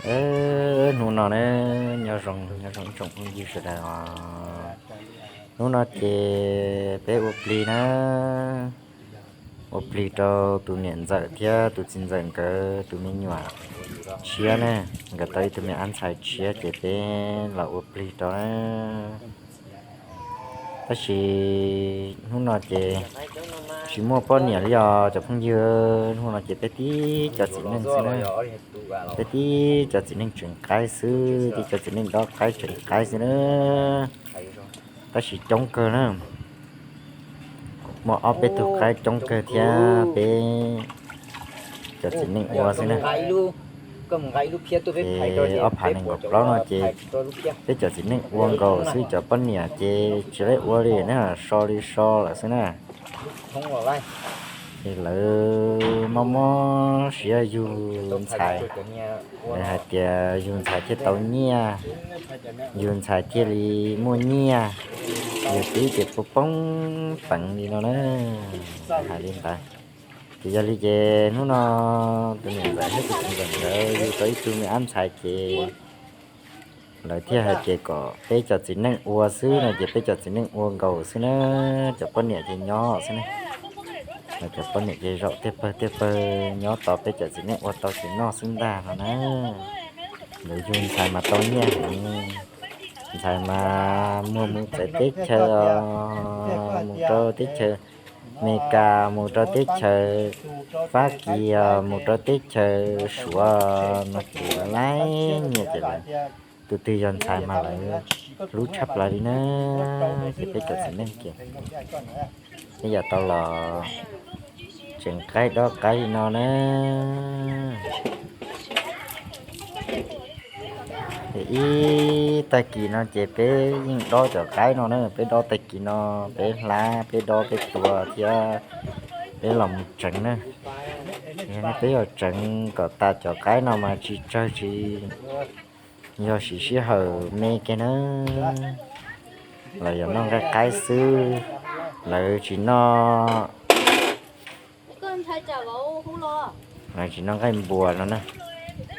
Hnub no na, nyob zoo nyob zoo ib tsoom phooj ywg sawv daws os. Hnub no ces peb ua plig na, ua plig rau tus niam ntxawm thiab tus txiv ntxawm nkawd tus me nyuam tshiab na, nkawd tau ib tug me ab ntxhais tshiab ces peb los ua plig rau na. Tab sis hnub no ces tsis muaj poj niam li os cov phooj ywg, hnub no ces peb tib co txiv neej xwb na, peb tib co txiv neej tseem qaib xwb, tib co txiv neej dob qaib tseem qaib xwb na, tab sis coob kawg na. Muaj ob peb tug qaib coob kawg thiab peb cov txiv neej ua xwb na. Ces ob phav nees nkaum plaub no ces peb cov txiv neej ua nkaus xwb, cov poj niam ces tsis laib ua li na, so li so lawm xwb na. Ces lawv mob mob siab yug ntxhais, lawv hais tias yug ntxhais thiaj tau nyiaj, yug ntxhais thiaj li muaj nyiaj, yus twb ces poob poob peev li no na, hais li ntawd. Ces yog li ces hnub no tus niam ntxawm thiab tus txiv ntxawm nkawd yug tau ib tug me ab ntxhais ces lawv thiaj hais tias kom peb cov txiv neej ua xwb no ces peb cov txiv neej ua nkaus xwb na, cov poj niam ces nyob xwb na. Lawv cov poj niam ces zaum tiaj pawg tiaj pawg nyob tos peb cov txiv neej ua tau ces noj xwb ntag no na. Lawv yug ntxhais mas tau nyiaj heev, ntxhais mas muag mus txawv teb chaws, mus rau teb chaws Amelikas, mus rau teb chaws Fab Kis, mus rau teb chaws Suav no ces lawv laib nyiaj ces lawv tus twg yog ntxhais mas lawv hlub tshaj plaws li na. Ces peb cov txiv neej ces peb yuav tau los tseem qaib dob qaib li no na. Ces ib tag kis no ces peb yeej dob cov qaib no na, peb dob tag kis no, peb hlab, peb dob, peb tua thiab peb los mus tseev na. Peb yuav tseev kom tas cov qaib no mas tsis tsawg tsis yog siv sij hawm me kiag na. Lawv yuav noj nqaij qaib xwb, lawv tsis noj, lawv tsis noj nqaij npua no na,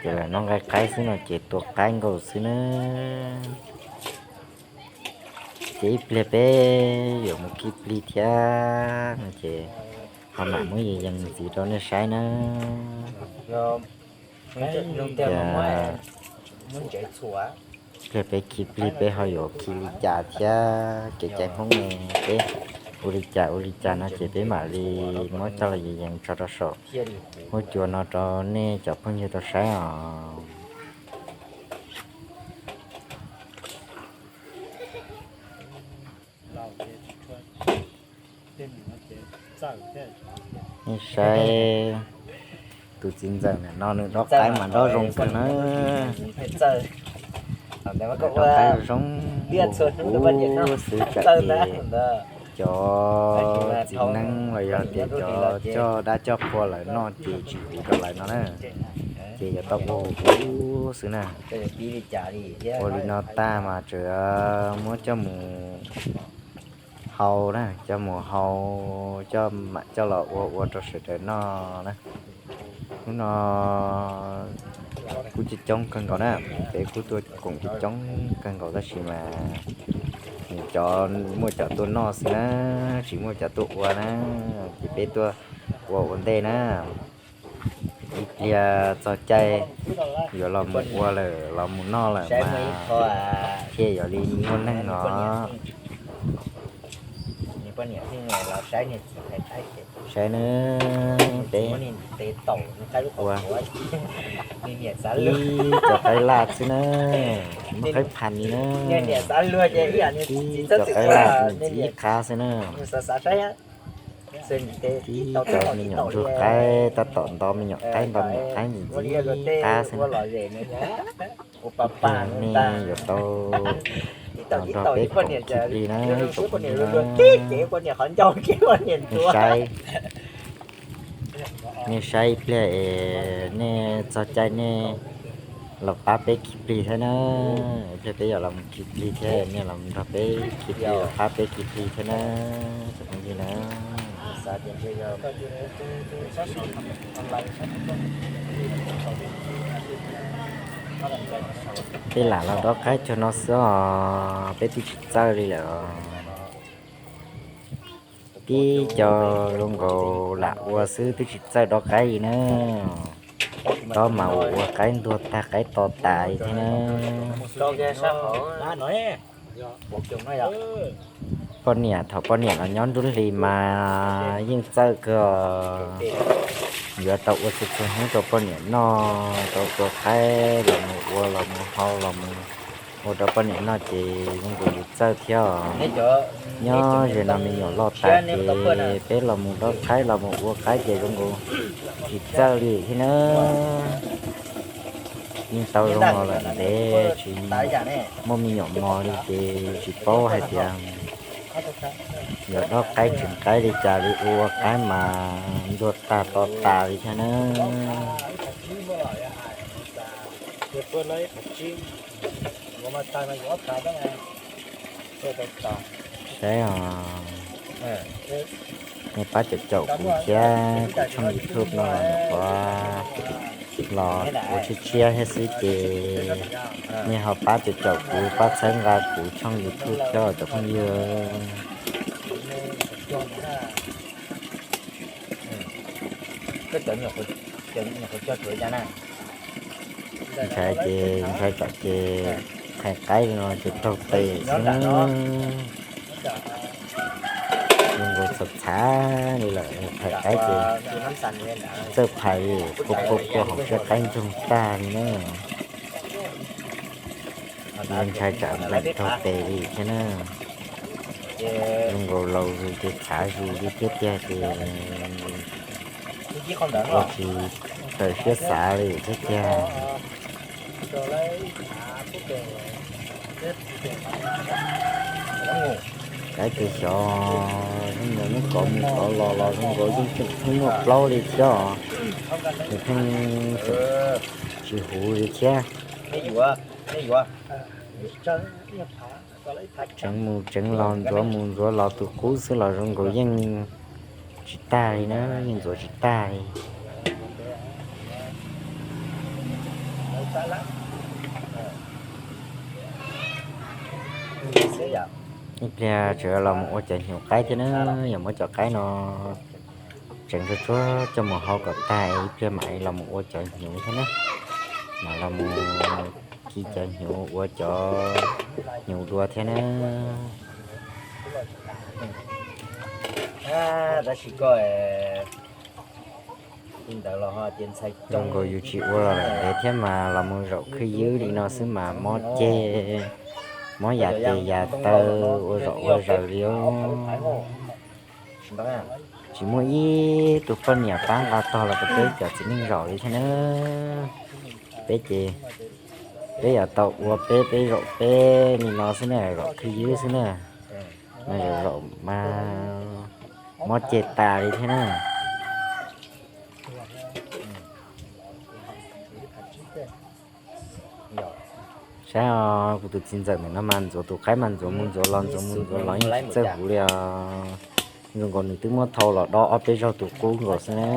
ces lawv noj nqaij qaib xwb no ces tua qaib nkaus xwb na. Ces ib pliag peb yuav mus khi plig thiab no ces ho mam muab yees yees ntxiv rau nej saib na. Ces ib pliag peb khi plig peb ho yuav khi li cas thiab kev cai Hmoob ne, peb ua li cas ua li cas no ces peb mam li muab coj los yees yees tso rau saum huab cua no rau nej cov phooj ywg tau saib os. Nej saib tus txiv ntxawm no nws dob qaib mas dob zoo kawg na. Dob qaib zoo huv xwb tsam ces cov txiv neeb los yog tias cov coj dab coj qhua lawv noj ces tsis huv rau lawv no na, ces yuav tau ua huv huv xwb na. Ua li no tag mas tseem muab coj mus hau na, coj mus hau, coj mam coj los ua ua rau sawv daws noj na. Hnub no kuj coob coob kawg nkaus na, peb kuj tuaj koom coob coob kawg nkaus tab sis mas nws cov muaj cov tuaj noj xwb na, tsis muaj cov tuaj ua na, ces peb tuaj ua ua ntej na. Ib pliag txog caij yuav los mus ua lawm los mus noj lawm mas thiaj yuav li muaj neeg no. Saib na, peb ua ib cov qaib laj xwb na, tsis muaj qaib phas li na. Ib cov qaib laj ntxiv ib qab xwb na. Ib cov me nyuam ntsuag qaib tab tom nto me nyuam qaib nto me nyuam qaib ntxiv ib qab xwb na. Nej yuav tau los nrog peb koom khi plig na ib tsoom phooj ywg na. Nej saib, nej saib ib pliag es nej txog caij nej los pab peb khi plig thiab na. Ib pliag peb yuav los khi plig thiab nej los nrog peb khi plig los pab peb khi plig thiab na, tsoom phooj ywg na. Peb lam los dob qaib tsuag no xwb os, peb twb tsis txawj li lawm. Tib co zoo nkaus lam ua xwb twb tsis txawj dob qaib li na. Dob mas ua ua qaib ntuag tag qaib to tas li thiab na. Poj niam, thaum poj niam los nyob nruab hlis mas yeej txawj kawg. Yuav tau ua txhua txhua hnub rau poj niam noj, rau tua qaib los mus ua los mus hau los mus ua rau poj niam noj ces zoo nkaus yus txawj thiab os. Nyob ze no me nyuam loj tas ces peb los mus dob qaib los mus ua qaib ces zoo nkaus tsis txawj li thiab na. Yeej tau zoo los lawm ntev tsis muaj me nyuam mos li ces tsis paub hais tias yuav dob qaib tseem qaib li cas li, ua ua qaib mas ntuag tag to tas li thiab na. Saib os, nej pab caum caum kuv thiab kuv tshooj YouTube no los nyuam qhuav los ua tshiab tshiab thiab xwb ces nej ho pab caum caum kuv, pab txhawb nqa kuv tshooj YouTube thiab cov phooj ywg. Ntshai ces ntshai tsam ces phais qaib no ces raug tes xwb. Zoo nkaus txhav txhav li lawm, phais qaib ces txawj phais li, kua kua kua hauv siab qaib ntsoog tag li na. Ntshai tsam npleem raug tes li thiab na. Zoo nkaus laus zus ces txhav zus li thiab tiag ces ua tsis tawm siab xav li thiab tiag. Qaib ces xyov zoo nkaus hnub kov mus kov los los zoo nkaus yeej tseem hnub muaj plaub li thiab os, nws pheej tseem tsis huv li thiab. Tseev mus tseev los ntxuav mus ntxuav los tus qub xwb los zoo nkaus yeej tsis tag li na, yeej ntxuav tsis tag li. Ib pliag tseem los mus ua cov hnyuv qaib thiab na, yog muab cov qaib no tseev tsuag tsuag coj mus hau kom tag ib pliag mam los mus ua cov hnyuv thiab na. Mam los mus khi cov hnyuv ua cov hnyuv dua thiab na. Tab sis koj ntawd los ho tias ntxhais zoo nkaus yus tsis ua los lawm ntev thiab mas los mus zaum khwj ywb li no xwb mas mob ceg, mob yam tes yam taw, ua zaum ua zaws li os. Tsis muaj ib tug poj niam pab nqa tog los rau peb cov txiv neej zaum li thiab na. Peb ces peb yuav tau ua peb peb zaum peb li no xwb na, zaum khwj ywb xwb na. Zaum zaum mas mob ceg tas li thiab na. Saib os, kuv tus txiv ntxawm ntawm no mas ntxuav tus qaib mas ntxuav mus ntxuav los ntxuav mus ntxuav los yeej tsis txawj huv li os. Zoo nkaus nws twb muab thau los dob ob peb zaug tus qub nkaus xwb na.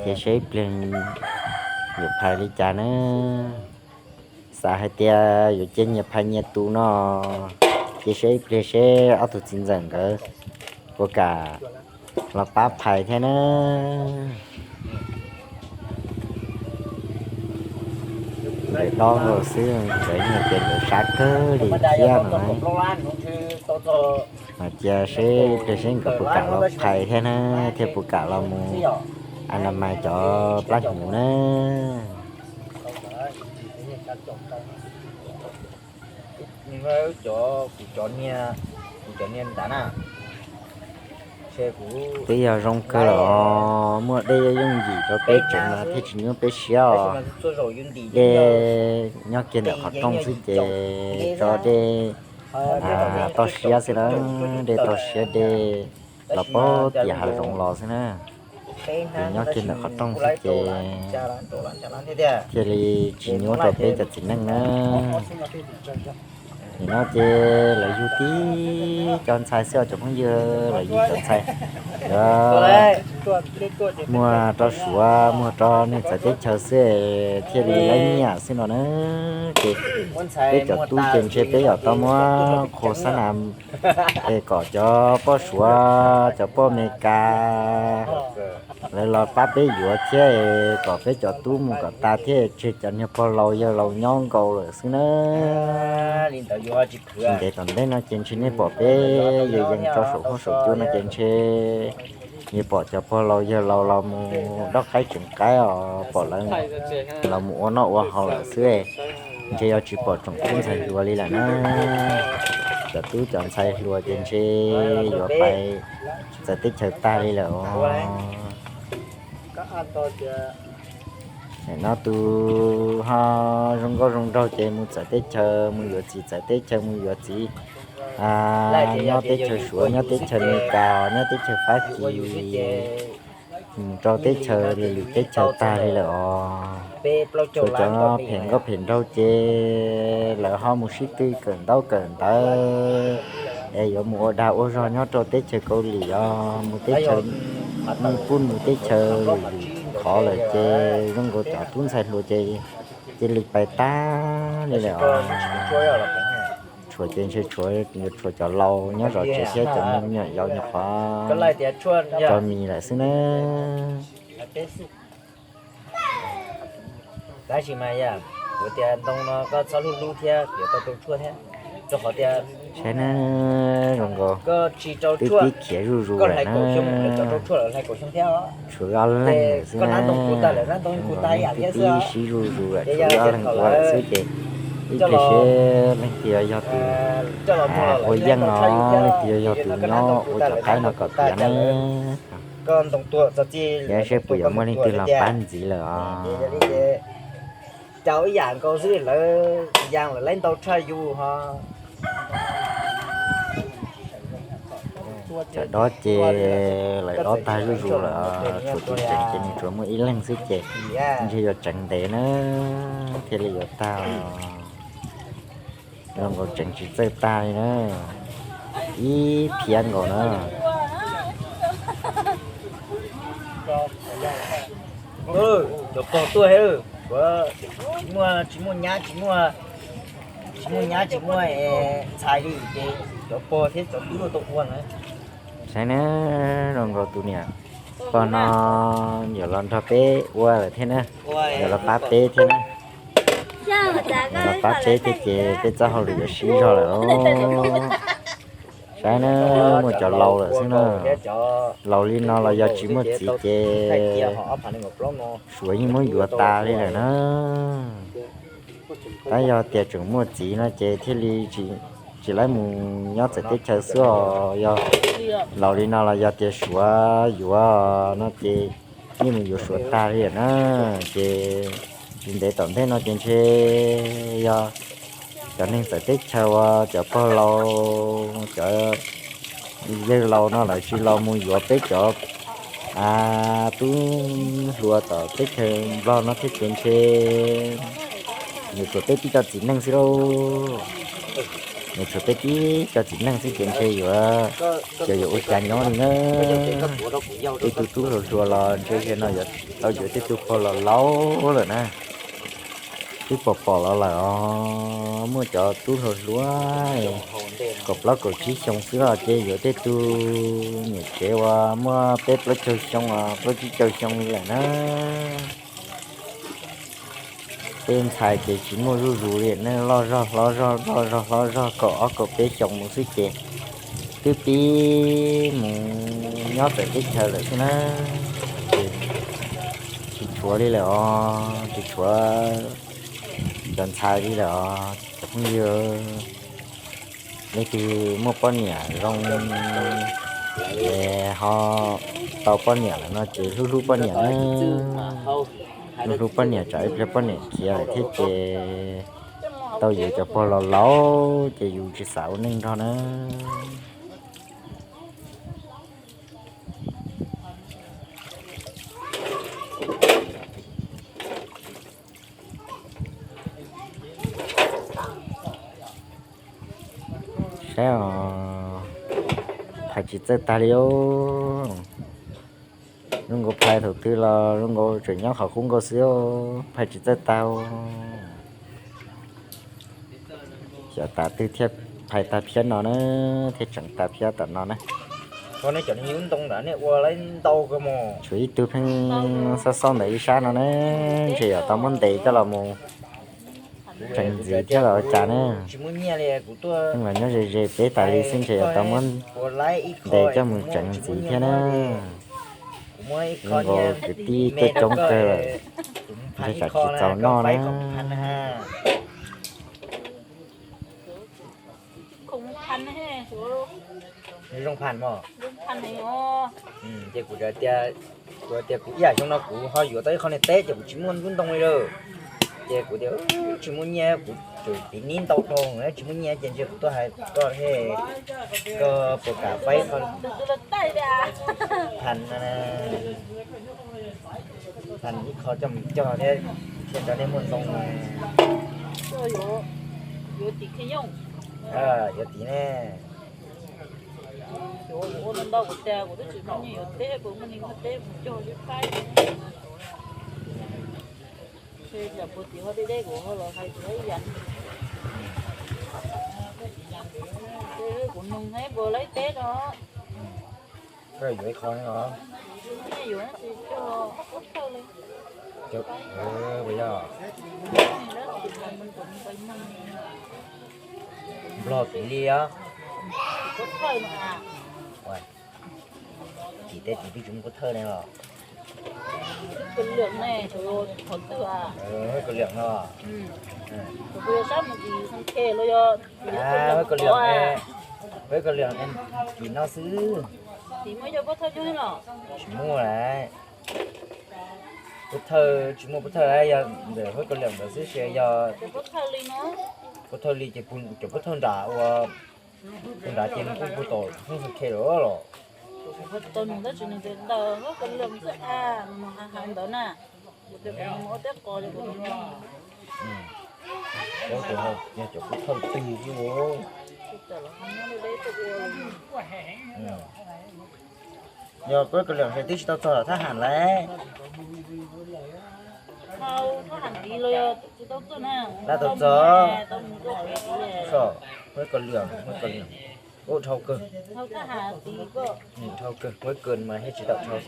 Ces seb ib pliag yuav phais li cas na. Xav hais tias yuav cia nyias phais nyias tus no, ces seb ib pliag seb ob tug txiv ntxawm nkawd puas kam los pab phais thiab na. Nkawd dob nkaus xwb nkawd yeej tias nkawd sab kawg li thiab no. Mas cia seb ib pliag seb nkawd puas kam los phais thiab na, thiaj puas kam los mus a na mais cov plab hnyuv na. Twb yog zoo kawg los muaj dej yooj yim rau peb tseev mas thiaj tsis nyuaj peb siab os. Dej nyob kiag ntawm qhov rooj xwb ces tso dej toj siab xwb na, dej toj siab dej los pab tias hav zoov los xwb na. Ces nyob kiag ntawm qhov rooj xwb ces thiaj li tsis nyuaj rau peb cov txiv neej na. Nim no ces lawv yug tib cov ntxhais xwb os cov phooj ywg, lawv yug cov ntxhais, Muag rau Suav, muag rau neeg txawv teb chaws xwb thiaj li laib nyiaj xwb no na. Ces peb cov tub ces ntshe peb yuav tau muab qhua xab nas es kom cov poj Suav, cov poj Amelikas lawv los pab peb yuav thiab, kom peb cov tub mus kom tas thiab, tseg cov niag pog laus yawg laus nyob nkaus lawm xwb na. Tsis ntev tom ntej no ces ntshe nej pom peb yees yees rau saum huab saum cua no ces ntshe yuav pom cov pog laus yawg laus los mus dob qaib tseem qaib os, pom lawv los mus ua noj ua haus lawm xwb. Ntshe yuav tsis pom tsoom tub ntxhais hluas li lawm na. Cov tub cov ntxhais hluas ces ntshe yuav pais txawv teb chaws tag li lawm os. Nim no tus ho zoo nkauj zoo nraug ces mus txawv teb chaws, mus yuav txiv txawv teb chaws, mus yuav txiv nyob teb chaws Suav, nyob teb chaws Amelikas, nyob teb chaws Fab Kis, mus rau teb chaws li lwm teb chaws tag li lawm os. Tshuav cov phem nkauj phem nraug ces lawv ho mus sib tw kawm ntaub kawm ntawv es yuav mus ua dag ua zog nyob rau teb chaws Kaus Lim os, mus teb chaws Nyij Pooj, mus teb chaws lwm lwm qhov lawm ces zoo nkaus cov tub ntxhais hluas ces cia li pais tag li lawm os. Tshuav ces ntshe tshuav, yuav tshuav cov laus nyob zov tsev thiab cov me nyuam yaus nyuam qhuav cov mis lawm xwb na. Tab sis mas yog kuv tias ntoo no koj txhob hlub hlub thiab yuav tau rau tshuaj thiab, rau qhov tias saib na, zoo nkaus koj tsis rau twb tshuaj, tib khiav zuj zus koj lawm hlais na. Kaum xyoo, lawv cov rau tshuaj lawv hlais kaum xyoo thiab os. Tshuav ob leeg xwb na, ntoo kuv tag lawm na, ntoo kuv tag ib yam thiab xwb os. Sib zuj zus lawm, tshuav ob leeg ua lawm xwb ces ib pliag seb leej twg yog tus ua yeej no, leej twg yog tus nyob ua cov qaib no kom tiav na. Koj ntoo tuag txog txij, yog seb puas yuav muaj leej twg los pab ntxiv lawm os. Cas ib yam nkaus xwb, lawv ya lawv laib ntau tshaj yus ho. Cov dob ces lawv dob tag zuj zus lawm, tshuav tus tseem ces nws tsuas muaj ib leeg xwb ces ntshe yuav tseev ntev na thiaj li yuav tag. Zoo nkaus tseev tsis txawj tag li na, ib phiab nkaus na. Cov pog tuaj, tsis muaj, tsis muaj nyab, tsis muaj, tsis muaj nyab, tsis muaj ntxhais li ces cov pog thiab cov tub tuaj ua na. Saib na, zoo nkaus tus niam pog no yuav los nrog peb ua lawm thiab na, yuav los pab peb thiab na. Yuav los pab peb thiab ces peb txoj hauj lwm yuav sib zog lawm. Saib na, muaj cov laus lawm xwb na. Laus li no los yog tsis muaj txiv ces Suav yeej muab yuav tas li lawm na. Tab yog tias tseem muaj txiv no ces thiaj li tsis, tsis laib mus nyob txawv teb chaws xwb os. Yog laus li no los yog tias Suav yuav no ces yeej mus yuav Suav tag li lawm na. Ces tsis ntev tom ntej no ces ntshe yog cov neeg txawv teb chaws uas cov pog laus, cov yawg laus no lawv tsis los mus yuav peb cov tub hluas tom teb chaws Nplog no thiab ces ntshe nws tshuav peb tib co txiv neej xwb lauj. Nws tshuav peb tib co txiv neej xwb ces ntshe yuav, ces yuav ua cas nyob li na. Tej tug tub hluas hluas los ntshe no yuav tau yuav tej tug pog laus laus lawm na. Twb pom pom los lawm os, muaj cov tub hluas hluas kaum plaub kaum tsib xyoo xwb los ces yuav tej tug niam tsev uas muaj peb plaub caug xyoo, plaub tsib caug xyoo li lawm na. Tej ntxhais ces tsis muaj zuj zus li ne, loj zog hlob zog, loj zog hlob zog kaum ob kaum peb xyoo mus xwb ces twb pib mus nyob txawv teb chaws lawm xwb na. Ces tsis tshuav li lawm os, tsis tshuav cov ntxhais li lawm os cov phooj ywg. Leej twg muaj poj niam zoo, ho tau poj niam lawm no ces hlub hlub poj niam na. Hlub hlub poj niam, tsam ib pliag poj niam khiav lawm thiab ces tau yuav cov pog laus laus ces yus tsis xav ua neej nrog na. Saib os, phais Tsis txawj tag li os. Zoo nkaus phais thaum twg los zoo nkaus tseem nyob qhov qub nkaus xwb, phais tsis txawj tag. Xyov tav twg thiaj phais tag phiab no na, thiaj tseev tag phiab tom no na. Tshuav ib tug pheej xob xob ntawm ib sab no na, ntshe yog tau muab ntes coj los mus tseev ntxiv thiab los ua cas na. Pheej los nyob ze ze peb tas li xwb, ntshe yog tau muab ntes coj mus tseev ntxiv thiab na. Zoo nkaus kwv tij tuaj coob kawg lawm, ntshe tsam tsis txaus noj na. Zoo phan mog. Ces kuv tias, kuv tias kuv ib yam xyoo no kuv ho yuav tau ib qho niag teb ces kuv tsis muaj lub ntoo li lawm. Ces kuv tias tsis muaj nyiaj, kuv tseem tiv nib ntau dhau, tsis muaj nyiaj ces ntshe kuv tuaj hais koj, koj puas kam faib qho phan, phan ib qho coj mus cog thiab, thiaj rau nej muaj ntoo. Yuav tiv ne. Xyov kuv ua ntau kuv tias kuv twb tsis muaj nyiaj yuav teb, kuv muaj nyiaj muaj teb kuv cog sib faib. Ntshe tsam puag tim ho deb deb kuv ho los hais kuv ib yam. Kuv nug hais puas laib teb no. Koj yuav ib qho no. Tsis muaj nyiaj yuav tsis cog pob thawj li. Puas yog? Nplog tid li os. Pob thawj no. Tim teb tim twb tsis muaj pob thawj ne los. Huab kaw liam no. Huab kaw liam, huab kaw liam no xwb. Tsis muaj lawm. Pob thawj, tsis muaj pob thawj lawm, yog ntawm huab kaw liam ntawd xwb, tsis yog pob thawj li ces cov pob thawj nram ua, tus nrad ces nws kuj puag tom Hmoob Xeem Khe lawm los. Tau nug tab sis nws tias ntawm huab kaw liam xwb a, nws mus hav hav ntawd na. Kuv tias kuv mus ua teb qos ces kuv mus. Yog cov pob thawj twg xwb. Yog huab kaw liam ces twb tsis tau txog thab ham lawm. Thab ham tid los yog tsis tau txog na. Lawv tau txog. Huab kaw liam, huab kaw liam. Ub, dhau kawg. Dhau kawg, huab kaw mas thiaj tsis tau dhau.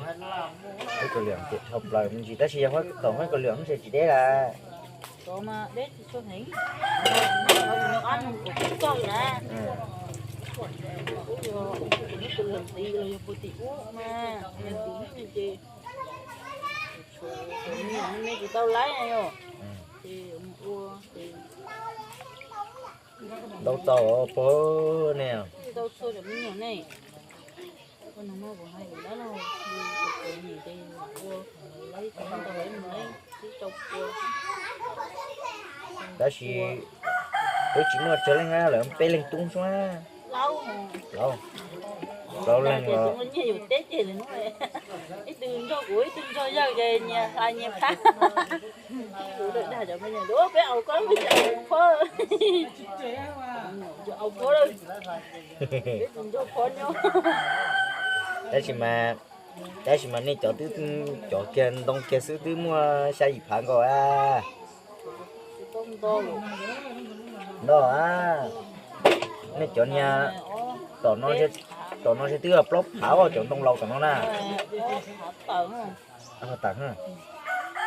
Huab kaw liam ces dhau plaws me ntsis tab sis yog thaum huab kaw liam ntshe tsis deb lawm. Ntau txaus pog ne. Tab sis twb tsis muaj tsawg leej na, lawv peb leeg tub xwb. Plaub leeg los. Ib tug nrog kuv, ib tug nrog yawg ces nyias hla nyias phab. Kuv dag cov me nyuam, peb aus koj, peb tsis aus phob, tsis aus phob lawm, peb tsis nrog phob nyob. Tab sis mas, tab sis mas nej cov twb, cov kiag ntoo kiag xwb twb muaj xya yim phav nkaus a. Nto a, nej cov niag, tom no, tom no seb twb yog plaub phav os, cov ntoo laus tom no na. Tawm,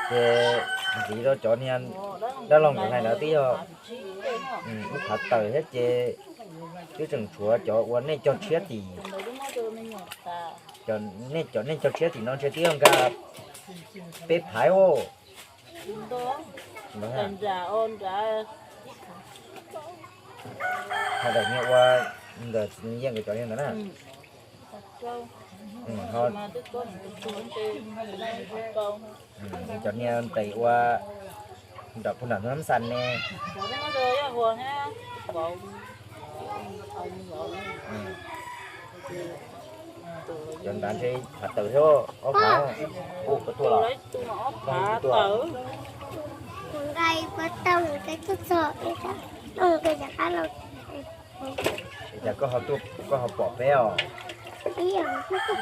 ces ntxiv rau cov niag dab laug nkawd hais ntawd twb yog ib phav tawm thiab ces twb tseem tshuav cov uas nej cog tshiab tim, nej cov nej cog tshiab tim no ntshe twb yog nkag peb phav os. Hais daim niag ua ntawm txiv yeej nkawd cov niag ntawd na. Cov niag ntes ua nram puag nram ntug Nab Xas ne. Cov nrad ntshe phav tawm thiab, ob phav. Kuv nqa ib pob tau, kuv tuaj txog peb, es cas koj ho pom peb os? Ib yam kuv kuj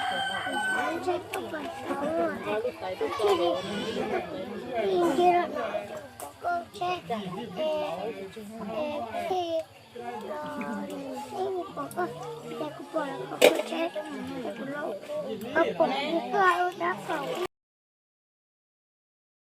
ntshai koj pom tau, kuv thiaj li, kuv thiaj li ntsia rau ntawm kuv pom koj tsheb, es, es kuv thiaj li los ntsia kuv pom koj, ces kuv pom los pom koj tsheb, ces kuv los, koj pom kuv koj ua dab tsi.